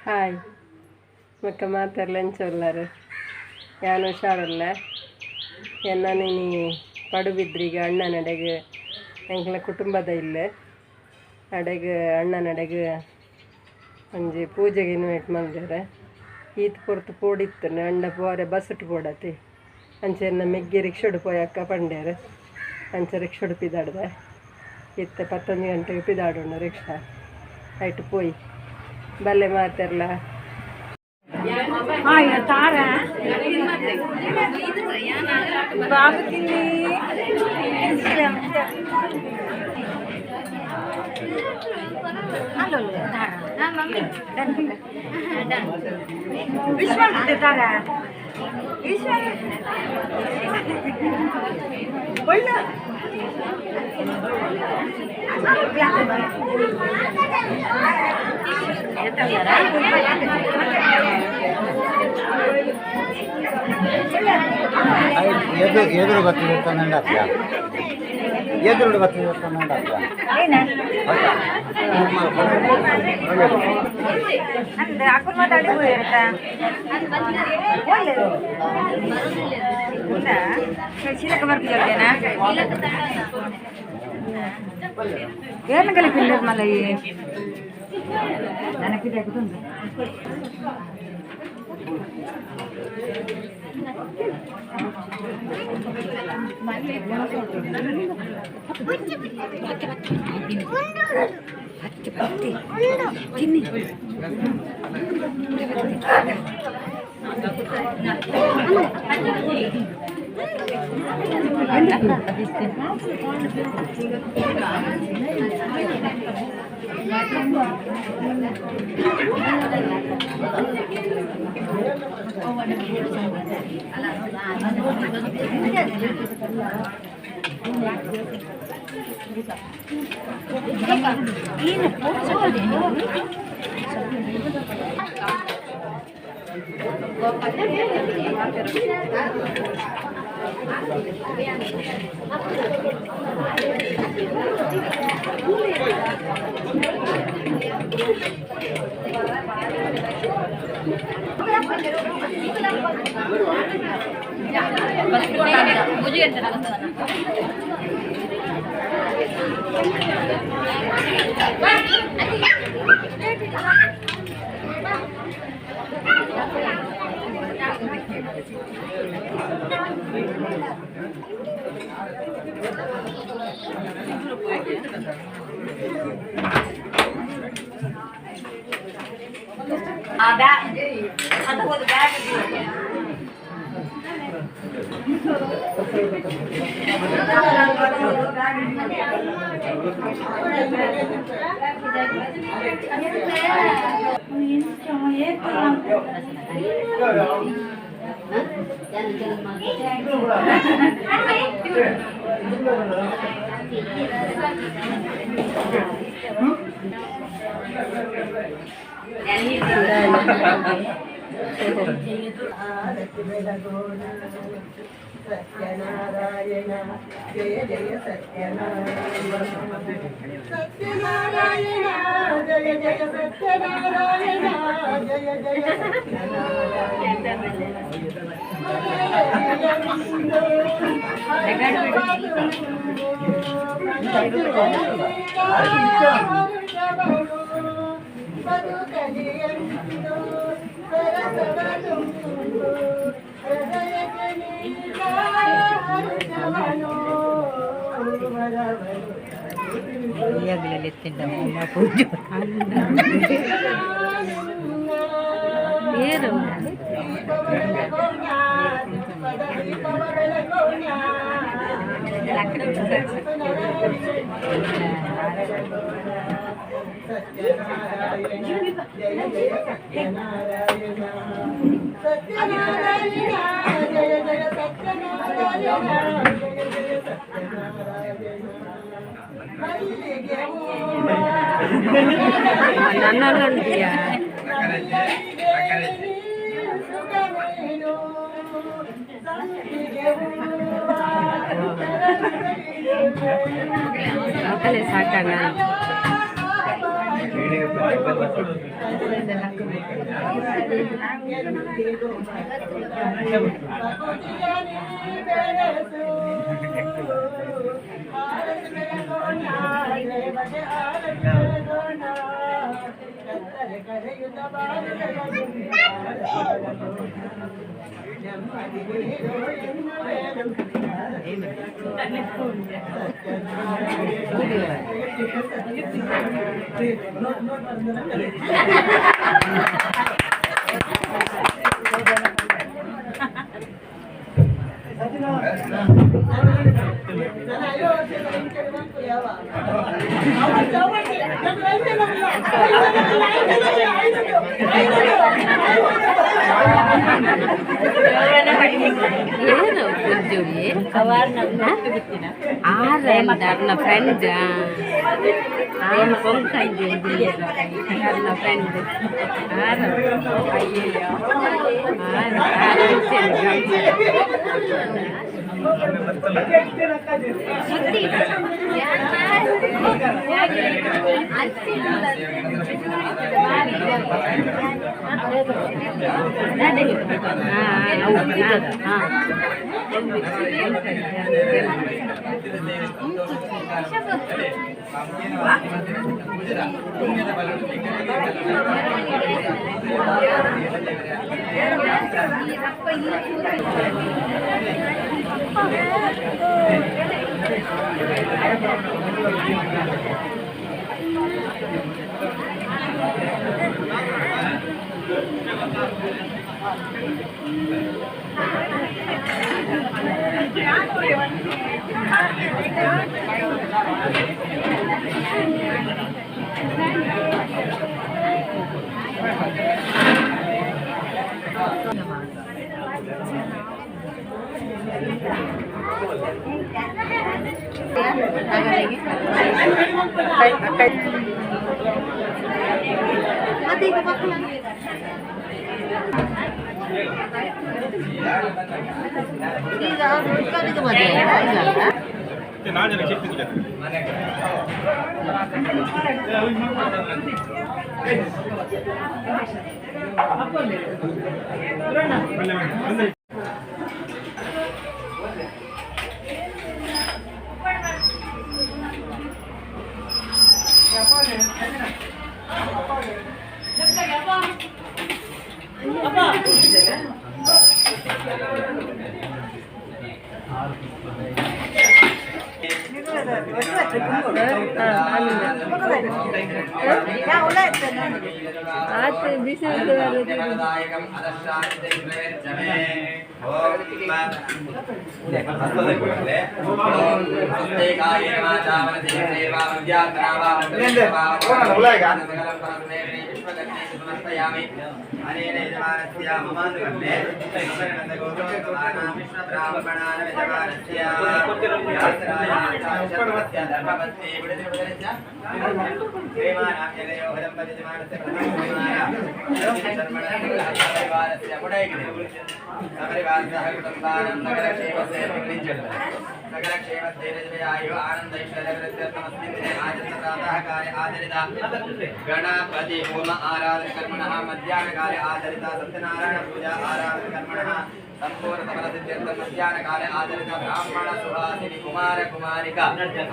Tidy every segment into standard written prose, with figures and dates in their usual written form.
Hi ಬೊಕ್ಕ ಮಾತೆರ್ಲ ಎಂಚ ಉಲ್ಲರ್? ಯಾನ್ ಹುಷಾರುಲ್ಲೆ. ಎನ್ನನ್ ಇನಿ ಪಡುಬಿದ್ರಿಗೆ ಅಣ್ಣನಡೆಗ್ ಎಂಕ್ಲ ಕುಟುಂಬದ ಇಲ್ಲ್ ಅಡೆಗ್ ಅಣ್ಣನಡೆಗ್ ಒಂಜಿ ಪೂಜೆಗೆ ಇನ್ವೈಟ್ ಮಲ್ದೆರ್. ಈತ್ ಪೊರ್ತು ಪೋಡಿತ್ತುಂಡು ಅಂಡ ಪೋರೆ ಬಸ್ಸುಟ್ ಪೋಡತಿ ಅಂಚ ಎನ್ನ ಮೆಗ್ಗಿ ರಿಕ್ಷಾಡ್ ಪೋಯಕ್ಕ ಪಂಡೆರ್. ಅಂಚ ರಿಕ್ಷಾಡ್ ಪಿದಾಡ್ದೆ. ಇತ್ತೆ 11 ಗಂಟೆಗೆ ಪಿದಾಡುಂಡು ರಿಕ್ಷಾ. ಐಟ್ ಪೋಯಿ ಬಲ್ಲೆ ಮಾತೆರ್ಲ. ಎದುರು ಎದುರು ಬತ್ತಿದ. ಎದುರು ಬತ್ತಿದ. ಚೀಲಕ್ಕೆ ಬರ್ಪಿದ್ದೇನಾ? ಏನ ಕಲಿಪಿಲ್ಲ ಮಲ್ಲ ನನಗೆ. ತಿನ್ನಿ. ಸತ್ಯನಾರಾಯಣ ಜಯ ಜಯ ಸತ್ಯನಾರಾಯಣ, ಸತ್ಯನಾರಾಯಣ ಜಯ ಜಯ ಸತ್ಯನಾರಾಯಣ ಜಯ ಜಯ ಸತ್ಯನಾರಾಯಣ. ಬದುಕಲಿಯಂದು ಸರಸವದುಂಬು ಹೃದಯದಲ್ಲಿ ಹರುಷವನು ವರವನು. ಪೂಜೆ ಏನು? ಸತ್ಯನಾರಾಯಣ ಜಯ ಜಯ ಸತ್ಯನಾರಾಯಣ ಜಯ ಜಯ ಸತ್ಯನಾರಾಯಣ. ಮಲ್ಲಿಗೆ ನನ್ನಲ್ಲುಂಟಿಯಾ? ಸುಖವೇನು ಸಂಪಿಗೆ. ಮಕ್ಕಳೇ ಸಾಕಣ್ಣ. ಏನು ಪೂಜೆ ಆರ್ ಫ್ರೆಂಡ್ ನನ್ನ ಫ್ರೆಂಡ್ ಆರ್ ಅಯ್ಯಯ್ಯೋ गणपति होम आराधन कर्मणः मध्याह्नकाले आचरित सत्यनारायण पूजा आराधन कर्मणः संपूर्ण फलसिद्ध्यर्थं मध्याह्नकाले आचरित ब्राह्मण सुहासिनी कुमार कुमारिका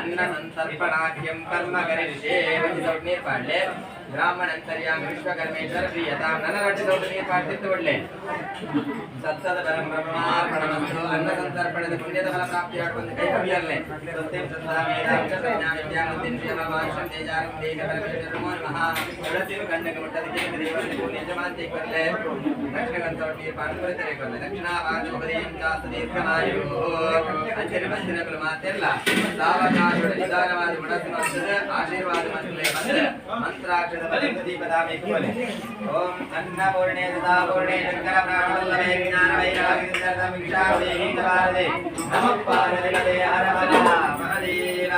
अन्न संतर्पणाख्यं कर्म करिष्ये. ಒಂಜಿ ಸೌಟ್ ನೀರು ಪಾಡ್ಲೆ. ಬ್ರಾಹ್ಮಣ ಅಂತರ್ಯಾಮಿ ವಿಶ್ವಕರ್ಮೇಶ್ವರ ಪ್ರಿಯತಾಂ. ನನ್ನ ರಡ್ಡು ಸೌಟ್ ನೀರು ಪಾಡ್ತಿತ್ತು ಒಳ್ಳೆ. ಸತ್ಸದ ಪರಂ ಬ್ರಹ್ಮಾರ್ಪಣಮಸ್ತು. ಅನ್ನ ಸಂತರ್ಪಣದ ಪುಣ್ಯದ ಫಲ ಪ್ರಾಪ್ತಿಯಾಗ ಒಂದು ಕೈ ಕವಿಯಲ್ಲೇ ಸತ್ಯಂ ಸದ್ದಾಮೇಧಾಂ ಚ ಪ್ರಜ್ಞಾ ವಿದ್ಯಾ ಬುದ್ಧಿಂ ತೇಜಾರಂ ದೇವ ಪರಮೇಶ್ವರ ನಮೋ ನಮಃ. ತುಳಸಿಯು ಗಂಡಗ ಮುಟ್ಟದ ದೇವರಲ್ಲಿ ಪುಣ್ಯ ಕೊರ್ಲೆ. ದಕ್ಷಿಣ ನೀರು ಪಾಡು ತೆರೆ ಕೊರ್ಲೆ. ದಕ್ಷಿಣಾವಾಚೋಪದೀಂ ಚಾಸ್ತು ದೀರ್ಘಮಾಯು. ಅಂಚನೆ ಬಂದಿನಕುಲು ಮಾತೆಲ್ಲ ಸಾವಕಾಶದ ನಿಧಾನವಾದ ಮನಸ್ಸು ಮಂತ್ರದ ಆಶೀರ್ವಾದ ಮಂತ್ರೆ ಮಂತ್ರ ಮಂತ್ರಾಕ್ಷರ ದೀಪದಾಮಿ ಕೋಲೆ. ಓಂ ಅನ್ನಪೂರ್ಣೇ ಸದಾಪೂರ್ಣೇ ಶಂಕರ ಪ್ರಾಣವಲ್ಲಭೇ ಜ್ಞಾನ ವೈರಾಗ್ಯ ಭಿಕ್ಷಾದೇಹಿ ಭಾರತೆ ನಮಃ ಪಾರ್ವತಿ ಹರ ಹರ ಮಹಾದೇವ.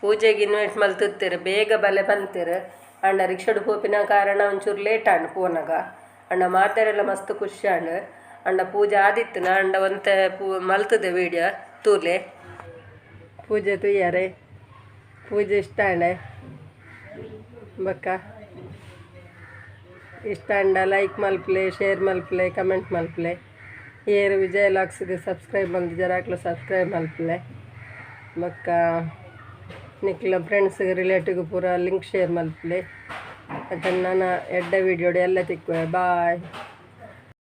ಪೂಜೆಗೆ ಇನ್ವೈಟ್ ಮಲ್ತಿರ್ತೀರ ಬೇಗ ಬಲೆ ಬಂತೀರ. ಅಣ್ಣ ರಿಕ್ಷಾಡ್ ಪೋಪಿನ ಕಾರಣ ಒಂಚೂರು ಲೇಟ್ ಆಂಡ್ ಪೋನಾಗ. ಅಣ್ಣ ಮಾತಾರೆಲ್ಲ ಮಸ್ತ್ ಖುಷಿ ಆಂಡ್. ಅಣ್ಣ ಪೂಜೆ ಆದಿತ್ತು ನಾ ಅಂಡ ಒಂತೆ ಪೂ ಮಲ್ತದೆ ವೀಡಿಯೋ ತೂಲೆ. ಪೂಜೆ ತುಯ್ಯಾರೆ ಪೂಜೆ ಇಷ್ಟ ಆಂಡೆ ಬಕ್ಕ ಇಷ್ಟ ಅಂಡ ಲೈಕ್ ಮಲ್ಪಲೆ, ಶೇರ್ ಮಲ್ಪಲೆ, ಕಮೆಂಟ್ ಮಲ್ಪಲೆ. ಏರು ವಿಜಯ ಲಾಕ್ಸ್ಗೆ ಸಬ್ಸ್ಕ್ರೈಬ್ ಮಲ್ದು ಜರಾಕ್ಲ ಸಬ್ಸ್ಕ್ರೈಬ್ ಮಲ್ಪಲೆ. ಬಕ್ಕ ನಿಕ್ಲ ಫ್ರೆಂಡ್ಸ್ ರಿಲೇಟಿವ್ ಪೂರ ಲಿಂಕ್ ಶೇರ್ ಮಲ್ಪಲೆ. ಅತನ್ನ ನಾನು ಎಡ್ಡೆ ವೀಡಿಯೋ ಎಲ್ಲ ತಿಕ್ಕುವೆ. ಬಾಯ್.